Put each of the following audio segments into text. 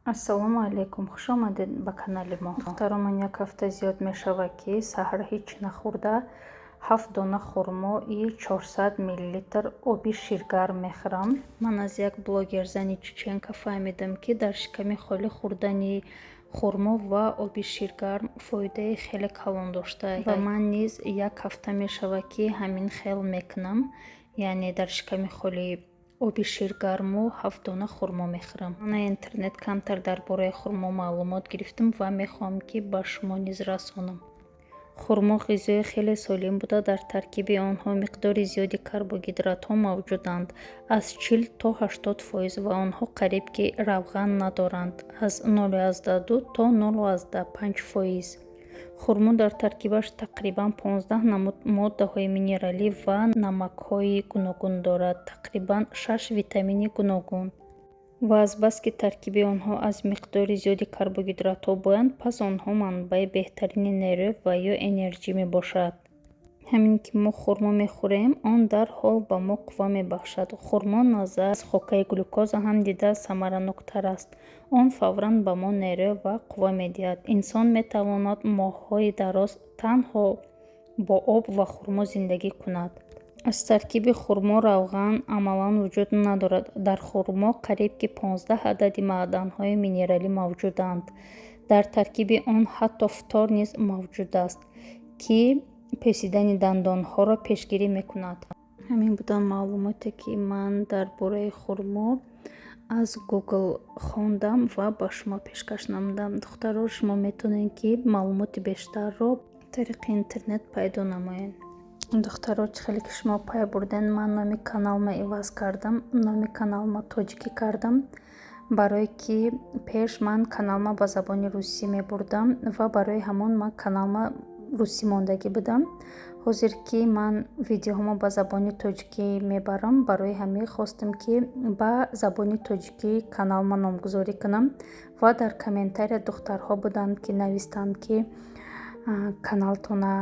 Ассалому алайкум, хуш омадед ба канали мо. Духтаро, ман як ҳафта зиёд мешавад, ки саҳар ҳеҷ нахӯрда, 7 дона хурмо и 400 миллилитр оби ширгарм мехӯрам. Ман аз як блогерзани чеченка фаҳмидам, ки дар шиками холӣ хӯрдани хурмо ва оби ширгарм фоидаи хеле калон дошта, ва ман низ як ҳафта мешавад, ки ҳамин хел мекунам, яъне дар шиками холӣ оби ширгарму 7 дона хурмо мехӯрам. Ман интернет камтар дар бораи хурмо маълумот гирифтам ва мехоҳам, ки ба шумо низ расонам. Хурмо ғизои хеле солим буда, дар таркиби онҳо миқдори зиёди карбогидратҳо мавҷуданд, аз 40 то 80%, ва онҳо қариб ки равған надоранд, аз 0,2 то 0,5%. Хурмо дар таркибаш тақрибан 15 намуд моддаҳои минералӣ ва намакҳои гуногун дорад, тақрибан шаш витамини гуногун. Ва азбаски таркиби онҳо аз миқдори зиёди карбогидратҳо боянд, пас онҳо манбаи беҳтарини нерӯ ва ё энерҷӣ мебошад. Ҳамин ки мо хурмо мехӯрем, он дарҳол ба мо қувва мебахшад. Хурмо назар аз хокаи глюкоза ҳам дида самараноктар аст. Он фавран ба мо нерӯ ва қувва медиҳад. Инсон метавонад моҳҳои дароз танҳо бо об ва хурмо зиндагӣ кунад. Аз таркиби хурмо равған амалан вуҷуд надорад. Дар хурмо қариб ки 15 адади маъданҳои минералӣ мавҷуданд. Дар таркиби он ҳатто фтор низ мавҷуд аст, ки пӯсидани дандонҳоро пешгирӣ мекунад. Ҳамин буданд маълумоте, ки ман дар бораи хурмо аз Гугл хондам ва ба шумо пешкаш намудам. Духтаро, шумо метавонед, ки маълумоти бештарро тариқи интернет пайдо намоед. Духтаро, чӣ хеле ки шумо пай бурден, ман номи каналма иваз кардам, номи каналма тоҷикӣ кардам, барое ки пеш ман каналма ба забони русӣ мебурдам ва барои ҳамон ман каналма русӣ мондагӣ будам. Ҳозир ки ман видеоҳомо ба забони тоҷикӣ мебарам, барои ҳамин хостам, ки ба забони тоҷикӣ каналма номгузорӣ кунам. Ва дар комментария духтарҳо буданд, ки навистанд, ки каналтона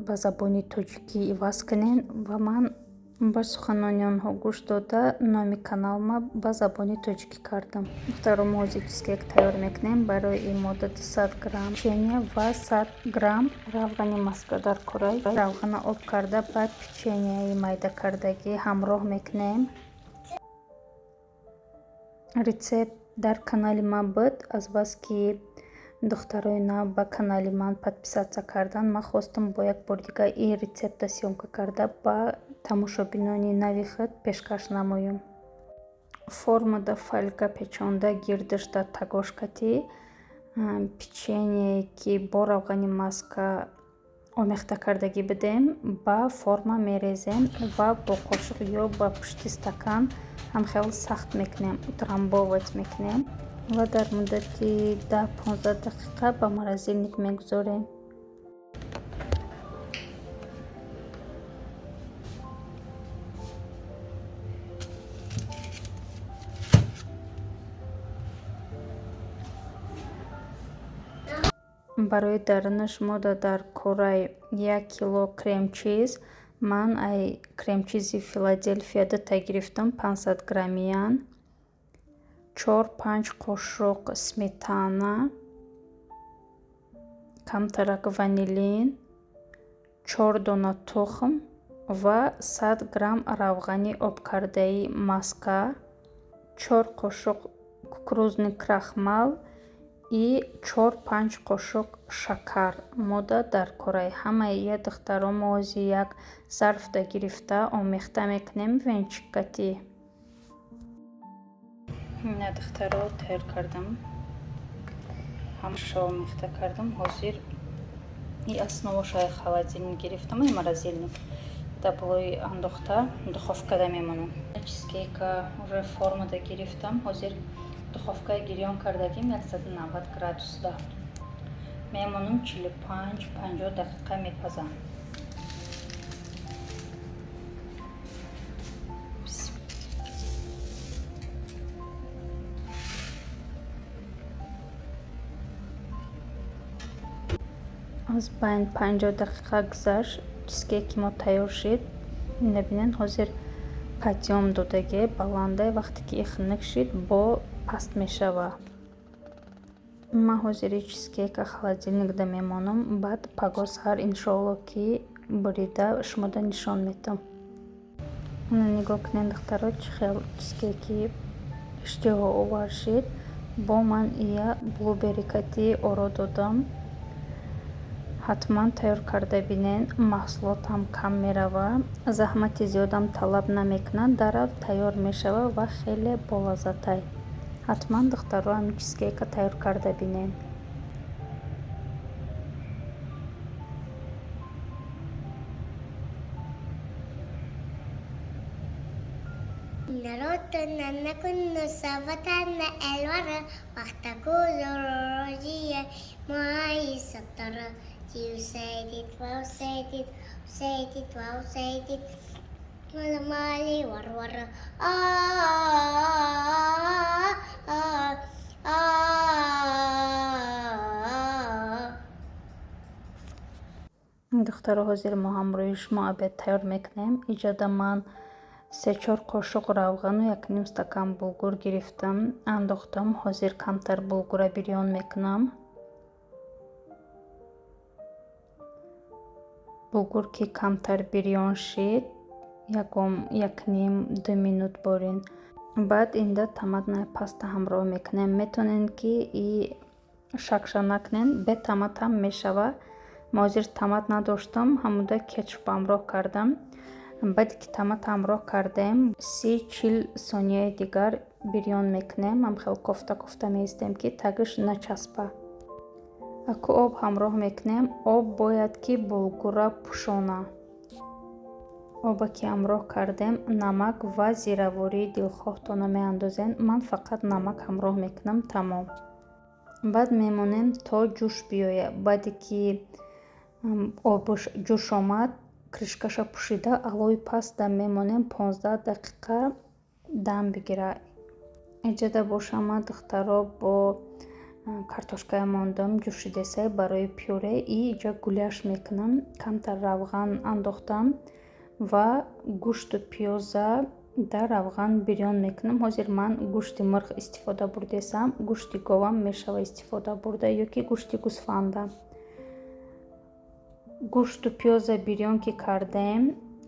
ба забони тоҷикӣ иваз кунед, ва ман ба суханони онҳо гӯш дода, номи каналма ба забони тоҷикӣ кардам. Духтаро, мо ҳозир чизкейк тайёр мекунем. Барои ин модда 200 грамм печенье ва 100 грамм равғани маска дар кора. Равғана об карда, ба печеньяи майдакардагӣ ҳамроҳ мекунем. Рецепт дар канали ман буд. Азбаски духтарои нав ба канали ман подписаться кардан, ман хостам бо як бори дига ин рецепта съёмка карда, ба тамошобинони нави худ пешкаш намоем. Формада фольга печонда, гирдаш дар тагошкати печенье, ки бо равғани маска омехта кардагӣ будем, ба форма мерезем ва бо қошуқ ё ба пушти стакан ҳамхел сахт мекунем, утрамбовать мекунем ва дар муддати 10-15 дақиқа ба морозильник мегузорем. Барои дарунаш мода дар кораи 1 кило кремчиз. Ман ай кремчизи Филаделфия дута гирифтам, 500 граммиян, чор панҷ қошуқ сметана, камтарак ванилин, чор дона тухм ва 100 грамм равғани обкардаи маска, 4 қошуқ кукурузный крахмал и 4-5 қошуқ шакар мода дар кораи. Ҳамаи ия, духтаро, мо ҳозир як зарфда гирифта омехта мекунем венчик кати. Ина, духтаро, тайёр кардам, ҳамаашро омехта кардам. Ҳозир и основаша холодильник гирифтам, ай морозильник дар болои андохта, духовкада мемонам. Чизкейка уже формада гирифтам. Ҳозир духовкаи гирён кардагим, 190 градусда мемонам, 45-50 дақиқа мепазам. Аз байн 50 дақиқа гузашт, чизкейки мо тайёр шид. Набинед, ҳозир подъём додагӣ, баландай. Вақте ки и хунук шид, бо паст мешавад. Ман ҳозири чизкейка холодильникда мемонам, баъд пагоҳ саҳар, иншоалло, ки бурида шумода нишон медиҳам. Нигоҳ кунед, духтаро, чӣ хел чизкейки иштиҳоовар шид. Бо ман ия blueberry кати оро додам. Ҳатман тайёр карда бинен, маҳсулотам кам мерава, заҳмати зиёдам талаб намекунад, дарав тайёр мешава ва хеле болаззатай. Ҳатман, духтаро, ҳамин чизкейка тайёр карда бинен. Духтаро, ҳозир мо ҳамроҳи шумо обед тайёр мекунем. Иҷода ман се-чор қошуқ равғану 1,5 стакан булгур гирифтам, андохтам. Ҳозир камтар булгура бирён мекунам. Булгур ки камтар бирён шид, ягон 1,5-2 минут борин. Баъд инда томатная паста ҳамроҳ мекунем. Метавонед, ки и шакша накунед, бе томат ҳам мешава. Ман ҳозир томат надоштам, ҳамуда кетчуп ҳамроҳ кардам. Баъде ки томат ҳамроҳ кардем, 30-40 сонияи дигар бирён мекунем, ҳамхел кофта кофта меистем, ки тагиш начаспа. Аку об ҳамроҳ мекунем. Об бояд ки булгурра пӯшона. Оба ки ҳамроҳ кардем, намак ва зиравории дилхоҳтона меандозем. Ман фақат намак ҳамроҳ мекунам, тамом. Баъд мемонем, то ҷӯш биёяд. Баъде ки обаш ҷӯш омад, крышкаша пӯшида, алои паст дам мемонем, 15 дақиқа дам бигира. Иҷода боша, ман, духтаро, бо картошкая мондам ҷӯшидесай барои пюре и иҷа гуляш мекунам. Камтар равған андохтам ва гӯшту пиёза дар равған бирён мекунам. Ҳозир ман гӯшти мурғ истифода бурдесам, гӯшти говам мешава истифода бурда ё ки гӯшти гӯсфанда. Гӯшту пиёза бирён ки кардем,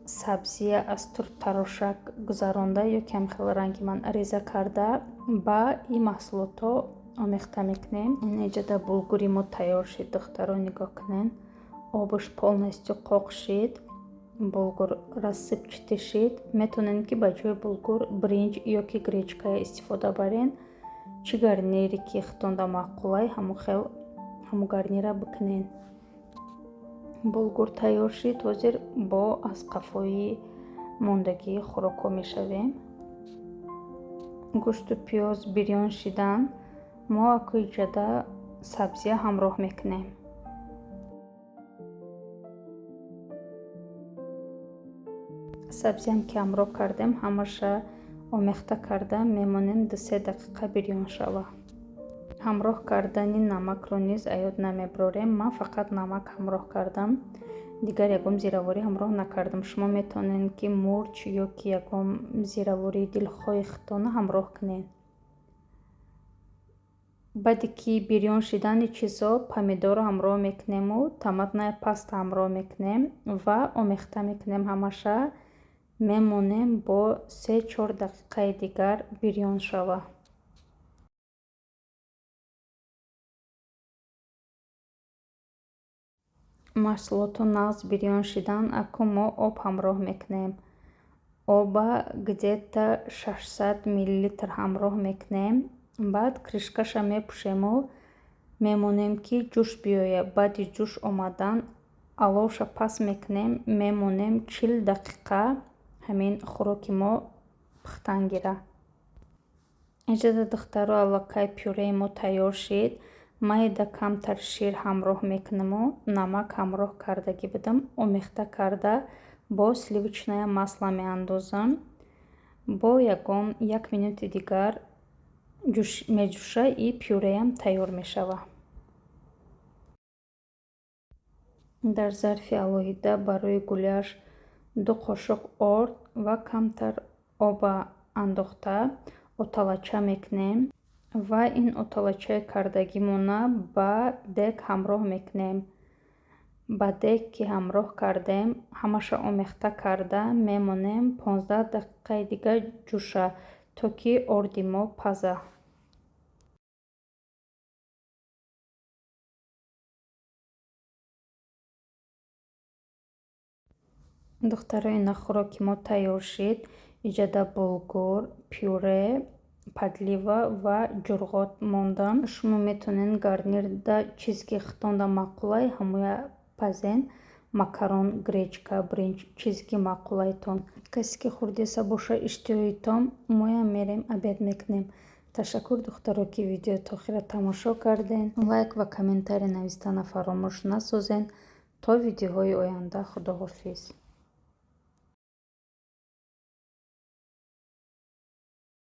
сабзия аз турб-тарошак гузаронда ё ки ҳамхел ранги ман реза карда, ба ин маҳсулотҳо омехта мекунем. Иҷода булгури мо тайёр шид, духтаро, нигоҳ кунед. Обаш полностью қоқ шид, булгур рассыпчатый шид. Метавонед, ки ба ҷои булгур бринҷ ё ки гречка истифода барен. Чӣ гарнире ки худтонда маъқулай, ҳамон хел ҳамон гарнира бикунед. Булгур тайёр шид. Ҳозир бо аз қафои мондагии хӯрокҳо мешавем. Гӯшту пиёз бирён шидан, мо аку иҷода сабзия ҳамроҳ мекунем. Сабзиам ки ҳамроҳ кардем, ҳамаша омехта карда мемонем, 2-3 дақиқа бирён шава. Ҳамроҳ кардани намакро низ аёд намебарорем. Ман фақат намак ҳамроҳ кардам, дигар ягон зираворӣ ҳамроҳ накардам. Шумо метавонед, ки мурч ё ки ягон зиравории дилхоҳи худтона ҳамроҳ кунед. Баъде ки бирён шидани чизҳо, помидорро ҳамроҳ мекунему томатная паста ҳамроҳ мекунем ва омехта мекунем. Ҳамаша мемонем, бо 3-4 дақиқаи дигар бирён шава. Маҳсулотҳо нағз бирён шидан, аку мо об ҳамроҳ мекунем. Оба где-то 600 миллилитр ҳамроҳ мекунем. Баъд крышкаша мепӯшему мемонем, ки ҷӯш биёяд. Баъди ҷӯш омадан, аловша паст мекунем, мемонем, 40 дақиқа ҳамин хӯроки мо пухтан гира. Иҷода, духтаро, аллакай пюреи мо тайёр шид. Майда камтар шир ҳамроҳ мекунаму намак ҳамроҳ кардагӣ будам, омехта карда бо сливочное масло меандозам. Бо ягон як минути дигар меҷӯша и пюреям тайёр мешавад. Дар зарфи алоҳида барои гуляш 2 қошуқ орд ва камтар оба андохта, оталача мекунем. Ва ин оталачаи кардагимона ба дег ҳамроҳ мекунем. Ба дег ки ҳамроҳ кардем, ҳамаша омехта карда мемонем 15 дақиқаи дига ҷӯша, то ки орди мо паза. Духтаро, ина хӯроки мо тайёр шид. Иҷада булгур, пюре, подлива ва ҷурғот мондам. Шумо метавонед гарнирда чизе ки худтонда маъқулай, ҳамоя пазен: макарон, гречка, бринҷ, чизе ки маъқулайтон. Касе ки хӯрдеса боша, иштиҳоитон. Моям мерем, обед мекунем. Ташаккур, духтаро, ки видео то охира тамошо кардем. Лайк ва комментарий навистана фаромӯш насозен. То видеоҳои оянда, худоҳофиз.